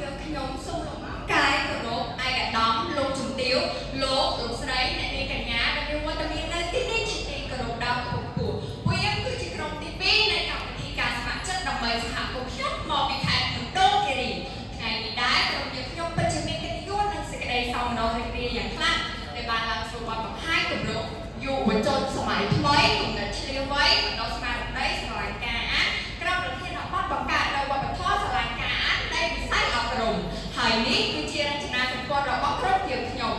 យើងខ្ញុំសូមលំអរកាយគោរពឯកឧត្តមលោកជំទាវលោកលោកស្រីអ្នកនាងកញ្ញាដែលមានវត្តមាននៅទីនេះជាទីគោរពដល់គ្រប់គូពួកយើងគឺជាក្រុមទី2នៃកម្មវិធីការស្ម័គ្រចិត្តដើម្បីសហគមន៍ខ្ញុំមកពីខេត្តមណ្ឌលគិរីថ្ងៃនេះដែរក្រុមយើងខ្ញុំពិតជាមានកិត្តិយសនិងសេចក្តីសោមនស្សរីករាយយ៉ាងខ្លាំងដែលបានឡើងធ្វើបទបង្ហាញគម្រោងយុវជនសម័យថ្មីគំនិតឆ្លៀវវៃបណ្ដុះស្មារតីស្រឡាញ់ការអានក្រោមប្រធានបទបង្កើតនូវវប្បធម៌ស្រឡាញ់ការអាននៃវិស័យអប់រំហើយនេះគឺជារចនាសម្ព័ន្ធរបស់ក្រុមយើងខ្ញុំ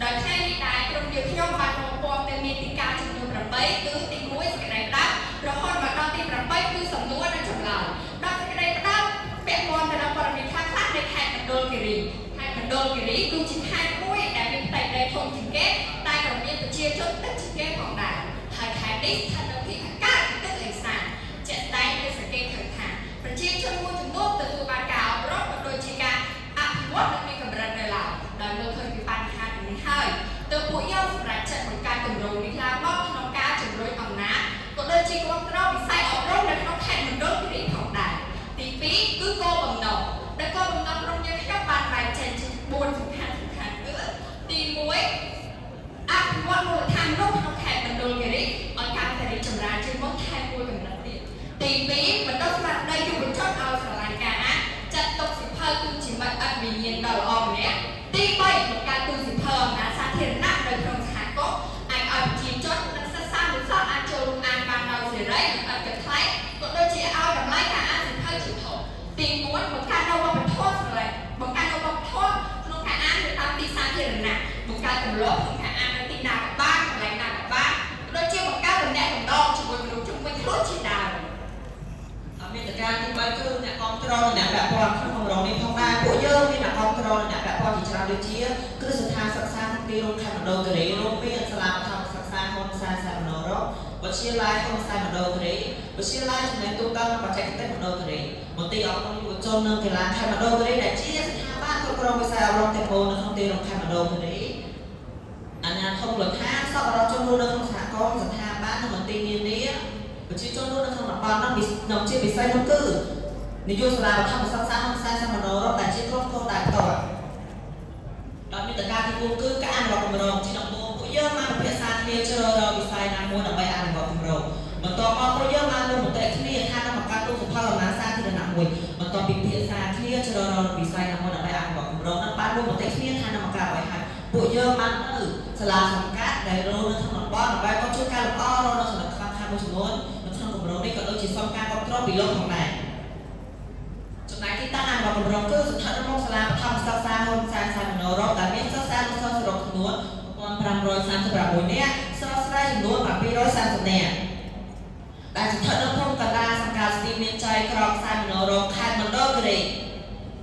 ដោយថ្ងៃនេះដែរក្រុមយើងខ្ញុំបានមកពំនៅមាតិកាចំនួន8គឺទី1សេចក្តីផ្ដាំរហូតមកដល់ទី8គឺសំណួរនិងចម្លើយដល់សេចក្តីផ្ដាំពាក់ព័ន្ធទៅនឹងព័ត៌មានខ្លះៗនៃខេត្តមណ្ឌលគិរីខេត្តមណ្ឌលគិរីគឺជាខេត្តមួយដែលមានផ្ទៃដីធំជាងគេតែក៏មានប្រជាជនតិចជាងគេផងដែរហើយខេត្តនេះស្ថិតនៅភាគខាងកើតនៃទឹកលេសាជាក់ស្ដែងគឺសង្កេតឃើញថាប្រជាជនមួយចំនួនទទួលបានការអប់រំក៏ដូចជាការអភិវឌ្ឍនិងមានកម្រិតនៅឡើយដោយមើលឃើញពីបញ្ហាទាំងនេះហើយទើបពួកយើងសម្រេចចិត្តបង្កើតគម្រោងនេះឡើងមកក្នុងការជំរុញអំណាចក៏ដូចជាគ្រប់គ្រងវិស័យអប់រំនៅក្នុងខេត្តមណ្ឌលគិរីផងដែរទី2គឺគោលបំណងដែលគោលបំណងក្រុមយើងខ្ញុំបានបែងចែកជា4សំខាន់សំខាន់គឺទី1អភិវឌ្ឍមូលដ្ឋានមនុស្សក្នុងខេត្តមណ្ឌលគិរីឲ្យកាន់តែរីកចម្រើនជាងមុនថែមមួយកម្រិតទៀតទី2បណ្ដុះស្មារតីយុវជនឲ្យស្រឡាញ់ការអានចាត់ទុកសៀវភៅគឺជាមិត្តឥតវិញ្ញាណដ៏ល្អម្នាក់ទី3បង្កើតទូសៀវភៅអំណាចសាធារណៈនៅក្នុងសហគមន៍អាចឲ្យប្រជាជននិងសិស្សានុសិស្សអាចចូលរួមអានបានដោយសេរីនិងឥតគិតថ្លៃក៏ដូចជាឲ្យតម្លៃការអានសៀវភៅជាធំទី4បង្កើតនូវវប្បធម៌ស្រឡាញ់បង្កើតនូវវប្បធម៌ក្នុងការអាននៅតាមទីសាធារណៈបង្កើតទម្លាប់ក្នុងការអាននៅទីណាក៏បានកន្លែងណាក៏បានក៏ដូចជាបង្កើតទំនាក់ទំនងជាមួយមនុស្សជុំវិញខ្លួនជាដើម មាតិកាទី3គឺអ្នកគ្រប់គ្រងនិងអ្នកពាក់ព័ន្ធក្នុងគម្រោងនេះផងដែរពួកយើងមានអ្នកគ្រប់គ្រងនិងអ្នកពាក់ព័ន្ធជាច្រើនដូចជាគ្រឹះស្ថានសិក្សាក្នុងទីរួមខេត្តមណ្ឌលគិរីរួមមានសាលាបឋមសិក្សាហ៊ុនសែនសែនមនោរម្យវិទ្យាល័យហ៊ុនសែនមណ្ឌលគិរីវិទ្យាល័យជំនាញទូទៅនិងបច្ចេកទេសមណ្ឌលគិរីមន្ទីរអប់រំយុវជននិងកីឡាខេត្តមណ្ឌលគិរីដែលជាស្ថាប័នគ្រប់គ្រងវិស័យអប់រំទាំងមូលនៅក្នុងទីរួមខេត្តមណ្ឌលគិរីអាជ្ញាធរមូលដ្ឋានសប្បុរសជនរស់នៅក្នុងសហគមន៍ស្ថាប័ននិងមន្ទីរនានាប្រជាជនរស់នៅក្នុងតំបន់នោះនិងជាពិសេសនោះគឺនាយកសាលាបឋមសិក្សាហ៊ុនសែនសមនោរម្យដែលជាក្រុមគោលដៅផ្ទាល់ដោយមាតិកាទី4គឺការអនុវត្តគម្រោងជាដំបូងពួកយើងបានពិភាក្សាគ្នាជ្រើសរើសវិស័យណាមួយដើម្បីអនុវត្តគម្រោងបន្ទាប់មកពួកយើងបានរួមមតិគ្នាថានឹងបង្កើតទូសភៅអំណាចសាធារណៈមួយបន្ទាប់ពីពិភាក្សាគ្នាជ្រើសរើសវិស័យណាមួយដើម្បីអនុវត្តគម្រោងนั้นបានរួមមតិគ្នាថានឹងបង្កើតឲ្យហើយពួកយើងបានទៅសាលាសង្កាត់ដែលរស់នៅក្នុងតំបន់ដើម្បីក៏ជួយកែលម្អរកនៅចំណុចខ្វះខាតមួយចំនួននៅក្នុងគម្រោងនេះក៏ដូចជាសុំការគ្រប់គ្រងពីលោកផងដែរចំណែកទីតាំងអនុវត្តគម្រោងគឺស្ថិតនៅមុខសាលាបឋមសិក្សាហ៊ុនសែនសែនមនោរម្យដែលមានសិស្សានុសិស្សសរុបចំនួន1536នាក់សិស្សស្រីចំនួន730នាក់ដែលស្ថិតនៅភូមិកណ្ដាលសង្កាត់ស្ទីមានជ័យក្រុងសែនមនោរម្យខេត្តមណ្ឌលគិរី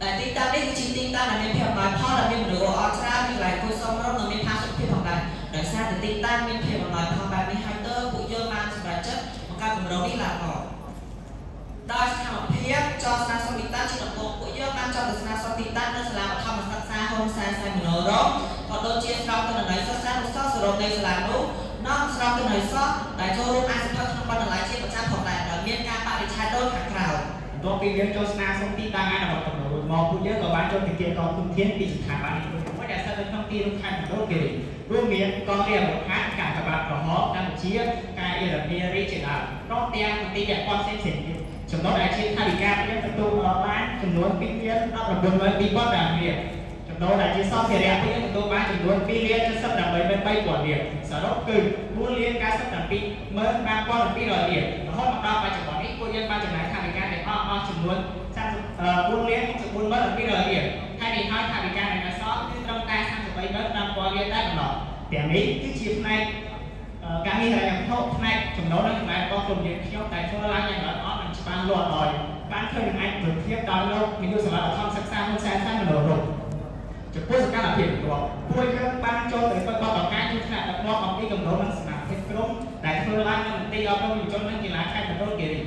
ដែលទីតាំងនេះគឺជាទីតាំងដែលមានភាពអំណោយផលដែលមានមនុស្សអត់ច្រើនមានកន្លែងអង្គុយសមរម្យនិងមានផាសុកភាពផងដែរដោយសារតែទីតាំងមានភាពអំណោយផលបែបនេះហើយទើបពួកយើងបានសម្រេចចិត្តបង្កើតគម្រោងនេះឡើងមកដោយសកម្មភាពចោះស្នើសុំទីតាំងជាដំបូងពួកយើងបានចោះទៅស្នើសុំទីតាំងនៅសាលាបឋមសិក្សាហ៊ុនសែនសែនមនោរម្យក៏ដូចជាស្រោមទិន្នន័យសិស្សានុសិស្សសរុបនៃសាលានោះនិងស្រោមទិន្នន័យសិស្សដែលចូលរួមអានសៀវភៅក្នុងបណ្ណាល័យជាប្រចាំផងដែរដោយមានការបរិច្ឆេទដូចខាងក្រោម បន្ទាប់ពីយើងចូលស្នើសុំទីតាំងអនុវត្តគម្រោងរួចមកពួកយើងក៏បានចូលទៅគាកងទុនធានពីស្ថាប័ននីមួយៗដែលស្ថិតនៅក្នុងទីរួមខេត្តមណ្ឌលគិរីរួមមានកងរាជអាវុធហត្ថកាកបាទក្រហមកម្ពុជាការអេរនីរាជជាដើមព្រមទាំងមន្ទីរពាក់ព័ន្ធផ្សេងៗទៀតចំណុចដែលជាថវិកាពួកយើងទទួលបានចំនួន2លាន192000ដុល្លារចំណូលដែលជាសម្ភារៈពួកយើងទទួលបានចំនួន2លាន783000រៀលសរុបគឺ4លាន97200រៀលរហូតមកដល់បច្ចុប្បន្ននេះពួកយើងបានចំណាយថវិកាទាំងអស់អស់ចំនួន34លាន64200រៀលហើយនេះហើយថវិកាដែលនៅសល់គឺត្រឹមតែ335,000រៀលតែប៉ុណ្ណោះទាំងនេះគឺជាផ្នែកការងារហិរញ្ញវត្ថុផ្នែកចំណូលនិងចំណាយរបស់ក្រុមយើងខ្ញុំដែលធ្វើឡើងយ៉ាងល្អិតល្អន់និងច្បាស់លាស់ដោយបានឃើញនឹងអាចប្រធៀបដោយលោកនាយកសាលាបឋមសិក្សាហ៊ុនសែនសែនមនោរម្យចំពោះសកម្មភាពបន្ទាប់ពួកយើងបានចូលទៅធ្វើបទបង្ហាញជាថ្នាក់ដឹកនាំអំពីគម្រោងនិងសមាជិកក្រុមដែលធ្វើឡើងនៅមន្ទីរអប់រំយុវជននិងកីឡាខេត្តមណ្ឌលគិរី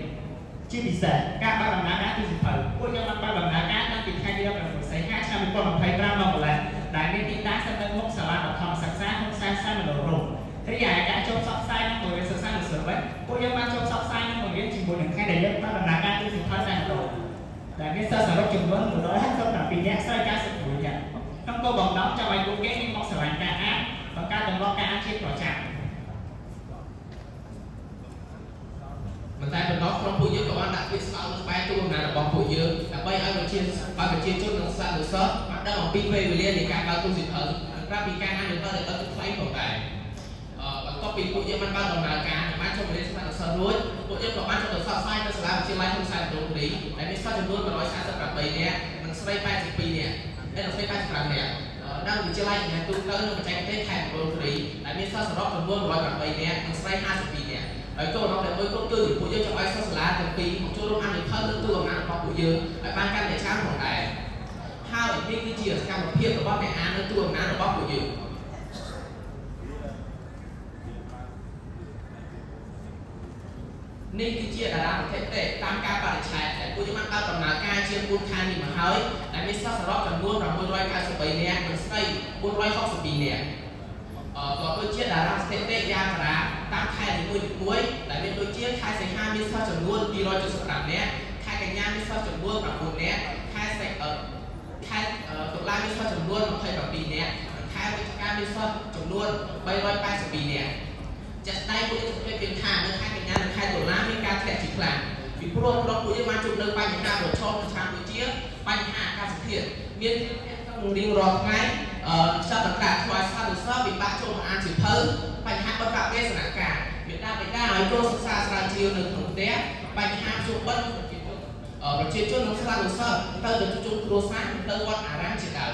ជាពិសេសការបើកដំណើរការទីសៀវភៅពួកយើងបានបើកដំណើរការតាំងពីថ្ងៃទី16សីហាឆ្នាំ2025មកម្ល៉េះដែលមានទីតាំងស្ថិតនៅមុខសាលាបឋមសិក្សាហ៊ុនសែនសែនមនោរម្យរីឯការចូលផ្សព្វផ្សាយនិងបង្រៀនសិស្សានុសិស្សវិញពួកយើងបានចូលផ្សព្វផ្សាយនិងបង្រៀនជាមួយនឹងថ្ងៃដែលយើងបើកដំណើរការទីសៀវភៅតែម្ដង។ ដែលមានសិស្សសរុបចំនួន167នាក់ស្រី91នាក់ក្នុងគោលបំណងចង់ឲ្យពួកគេមានមកស្រឡាញ់ការអានបង្កើតទម្លាប់ការអានជាប្រចាំ។ មិនតែប៉ុណ្ណោះក្រុមពួកយើងក៏បានដាក់ពាក្យស្លោកនៅក្បែរទូអំណាចរបស់ពួកយើងដើម្បីឲ្យប្រជាជននិងសិស្សនិស្សិតបានដឹងអំពីពេលវេលានៃការបើកទូសៀវភៅនិងប្រាប់ពីការអានសៀវភៅដែលឥតគិតថ្លៃផងដែរអឺបន្ទាប់ពីពួកយើងបានបើកដំណើរការនិងបានចុះបង្រៀនសិស្សនិស្សិតរួចពួកយើងក៏បានចុះទៅផ្សព្វផ្សាយនៅសាលាវិទ្យាល័យហ៊ុនសែនមណ្ឌលគិរីដែលមានសិស្សចំនួន148នាក់និងស្រី82នាក់ហើយនិងស្រី85នាក់និងវិទ្យាល័យជំនាញទូទៅនិងបច្ចេកទេសខេត្តមណ្ឌលគិរីដែលមានសិស្សសរុបចំនួន108នាក់និងស្រី52នាក់ ហើយគោលបំណងតែមួយគត់គឺពួកយើងចង់ឲ្យសិស្សសាលាទាំងពីរមកចូលរួមអានសៀវភៅលើទូអំណាចរបស់ពួកយើងឲ្យបានកាន់តែច្រើនផងដែរហើយនេះគឺជាសកម្មភាពរបស់អ្នកអាននៅទូអំណាចរបស់ពួកយើងនេះគឺជាតារាងស្ថិតិតាមការបរិច្ឆេទដែលពួកយើងបានបើកដំណើរការជាង4ខែនេះមកហើយដែលមានសិស្សសរុបចំនួន693នាក់និងស្រី462នាក់ អឺក៏ដូចជាតារាងស្ថិតិយ៉ាងតារាតាមខែនីមួយៗដែលមានដូចជាខែសីហាមានសិស្សចំនួន275នាក់ខែកញ្ញាមានសិស្សចំនួន9នាក់ខែសីអឺខែតុលាមានសិស្សចំនួន27នាក់និងខែវិច្ឆិកាមានសិស្សចំនួន382នាក់ជាក់ស្ដែងពួកយើងសង្កេតឃើញថានៅខែកញ្ញានិងខែតុលាមានការធ្លាក់ជាខ្លាំងពីព្រោះក្រុមពួកយើងបានជួបនៅបញ្ហាប្រឈមច្រើនដូចជាបញ្ហាអាកាសធាតុមានក្នុងរៀងរាល់ថ្ងៃ អឺខ្យល់កន្ត្រាក់ធ្វើឲ្យសិស្សនិស្សិតពិបាកចូលមកអានសៀវភៅបញ្ហាបិទប្រាក់វេសនការមេដាបេដាឲ្យកូនសិក្សាស្រាវជ្រាវនៅក្នុងផ្ទះបញ្ហាជួបបិទប្រជាជននិងសិស្សនិស្សិតទៅទៅជួបជុំគ្រួសារទៅវត្តអារាមជាដើម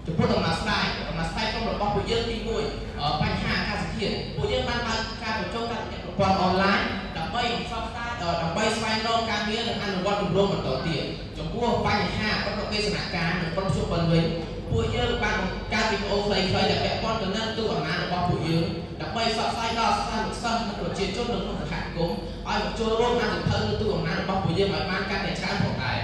ចំពោះដំណោះស្រាយដំណោះស្រាយក្រុមរបស់ពួកយើងទី1បញ្ហាអាកាសធាតុពួកយើងបានបើកការប្រជុំតាមរយៈប្រព័ន្ធអនឡាញដើម្បីផ្សព្វផ្សាយដើម្បីស្វែងរកការងារនិងអនុវត្តគម្រោងបន្តទៀតចំពោះបញ្ហាបិទប្រទេសនការនិងប្រជុំបិណ្ឌវិញ ពួកយើងបានបង្កើតវីដេអូខ្លីៗដែលពាក់ព័ន្ធទៅនឹងទូអំណាចរបស់ពួកយើងដើម្បីផ្សព្វផ្សាយដល់សិស្សានុសិស្សនិងប្រជាជននៅក្នុងសហគមន៍ឲ្យមកចូលរួមអានសៀវភៅនៅទូអំណាចរបស់ពួកយើងឲ្យបានកាន់តែច្រើនផងដែរ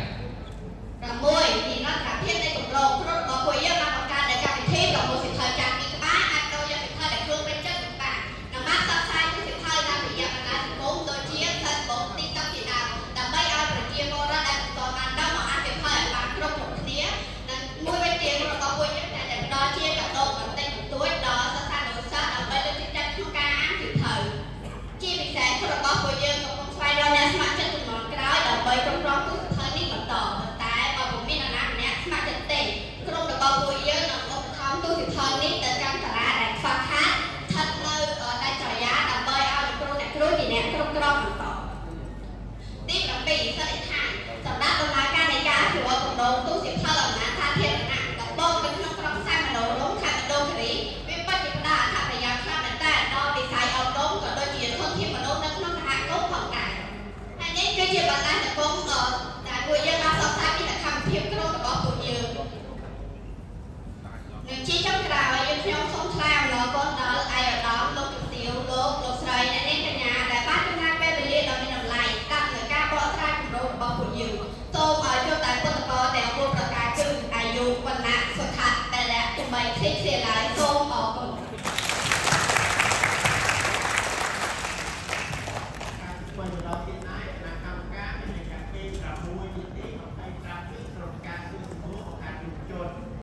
6និរន្តរភាពនៃគម្រោងក្រុមរបស់ពួកយើងបានបង្កើតនូវកម្មវិធីប្រមូលសៀវភៅចាស់ពីក្បាលអាចដូរយកសៀវភៅដែលខ្លួនពេញចិត្តបាននិងបានផ្សព្វផ្សាយនូវសៀវភៅតាមរយៈបណ្ដាញសង្គមដូចជា Facebook TikTok ជាដើមដើម្បីឲ្យប្រជាពលរដ្ឋដែលមិនទាន់បានដឹងមកអានសៀវភៅឲ្យបានគ្រប់គ្រប់គ្នានិងមួយវិញទៀតក្រុមរបស់ពួកយើងតែតែផ្ដល់ជាកាដូបន្តិចបន្តួចដល់សិស្សានុសិស្សដើម្បីលើកទឹកចិត្តក្នុងការអានសៀវភៅជាពិសេសក្រុមរបស់ពួកយើងកំពុងស្វែងរកអ្នកស្ម័គ្រចិត្តជំនាន់ក្រោយដើម្បីគ្រប់គ្រងទូសៀវភៅនេះបន្តប៉ុន្តែបើពុំមាននរណាម្នាក់ស្ម័គ្រចិត្តទេក្រុមរបស់ពួកយើងនឹងឧបត្ថម្ភទូសៀវភៅនេះទៅកាន់សាលាដែលខ្វះខាតស្ថិតនៅដាច់ស្រយាលដើម្បីឲ្យលោកគ្រូអ្នកគ្រូជាអ្នកគ្រប់គ្រងបន្តទី7សន្និដ្ឋានសម្រាប់ដំណើរការនៃការអភិវឌ្ឍគម្រោងទូសៀវភៅអំណាចសាធារណៈដំបូងនៅក្នុងក្រុងសែនមនោរម្យខេត្តមណ្ឌលគិរីវាពិតជាផ្ដល់អត្ថប្រយោជន៍ខ្លាំងមែនទែនដល់វិស័យអប់រំក៏ដូចជាធនធានមនុស្សនៅក្នុងសហគមន៍ផងដែរហើយនេះគឺជាបណ្